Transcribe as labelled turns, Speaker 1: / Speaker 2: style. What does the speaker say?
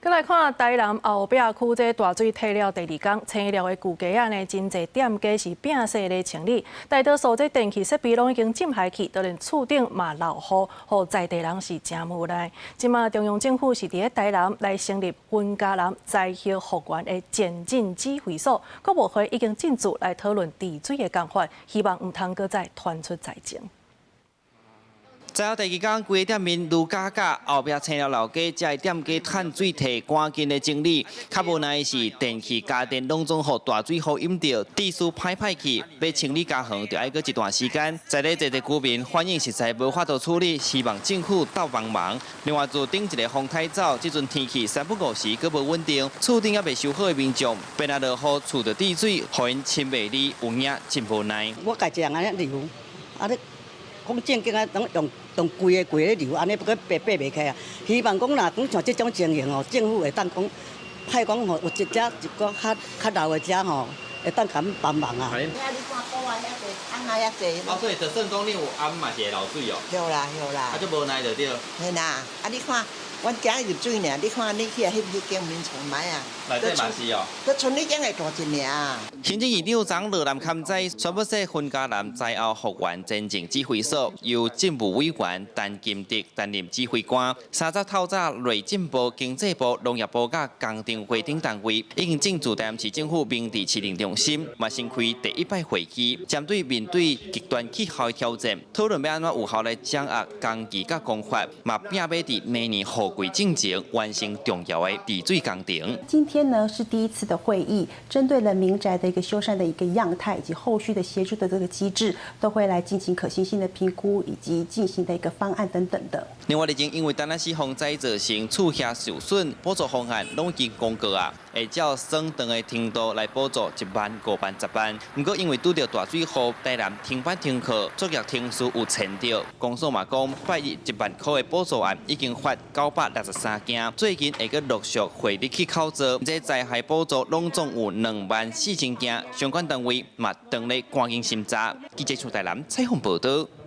Speaker 1: 閣來看台南後壁區這大水退了第二工，青寮的舊街仔呢，真濟店家是摒洗咧清理，大多數這電器設備攏已經浸害去，就連厝頂嘛落雨，予在地人是誠無奈。這馬中央政府是佇咧台南來成立雲嘉南災後復原的前進指揮所，國務會已經進駐來討論治水的工法，希望毋通閣再傳出災情。
Speaker 2: 災後第二工，規个店面愈加加，後壁青寮老街，遮的店家趁水退，趕緊咧整理。較無奈的是，電器家電攏總予大水雨淹著，秩序歹歹去，欲清理家園，就愛閣一段時間。在咧濟濟居民反映實在無法度處理，希望政府鬥幫忙。另外，自頂一个風颱走，這陣天氣三不五時閣無穩定，厝頂猶未修好的民眾，變啊落雨，厝就滴水，予𪜶親袂離，有影真無奈。
Speaker 3: 我家己一人按呢流，啊你講正經啊，當用用規个規咧流，按呢不過爬爬袂起啊。希望講若講像這種情形吼，政府會當講派講吼，有一隻一個較較老的遮吼，會當共阮幫忙啊。
Speaker 2: 啊，你
Speaker 4: 看布仔遐濟，翁仔遐濟。
Speaker 2: 哦，所以就算講你有翁嘛是會漏水哦。
Speaker 4: 對啦對啦。
Speaker 2: 啊，足無奈就對。
Speaker 4: 嘿啦，啊你看，阮囝入水爾，你看你去彼彼間眠床䆀啊？
Speaker 2: 內底嘛是哦。
Speaker 4: 閣賰你間會大一爾。
Speaker 2: 行政院長羅南堪哉宣布說，雲嘉南災後復原前進指揮所由政務委員陳金德擔任指揮官，三十透早內政部、經濟部、農業部佮工程會等單位已經進駐台南市政府明治市政中心，嘛先開第一擺會議，針對面對極端氣候的挑戰，討論欲按怎有效來掌握工具佮工法，嘛拼欲佇明年雨季進前完成重要的治水工程。
Speaker 5: 今天呢是第一次的會議，針對了民宅的一個修繕的一個樣態以及後續的協助的這個機制，都會來進行可行性的評估以及進行的一個方案等等的。
Speaker 2: 另外，日前因為陳仔絲風災造成厝額受損，補助方案攏已經公告啊，會照算長的程度來補助1萬5萬十萬。毋過因為拄著大水雨，台南停班停課，作業程序有延著。公所嘛講，拜日1萬箍的補助案已經發963件，最近會閣陸續會入去口座。這災害補助攏總有2萬4千件，相關單位嘛當咧趕緊審查。記者出台南採訪報導。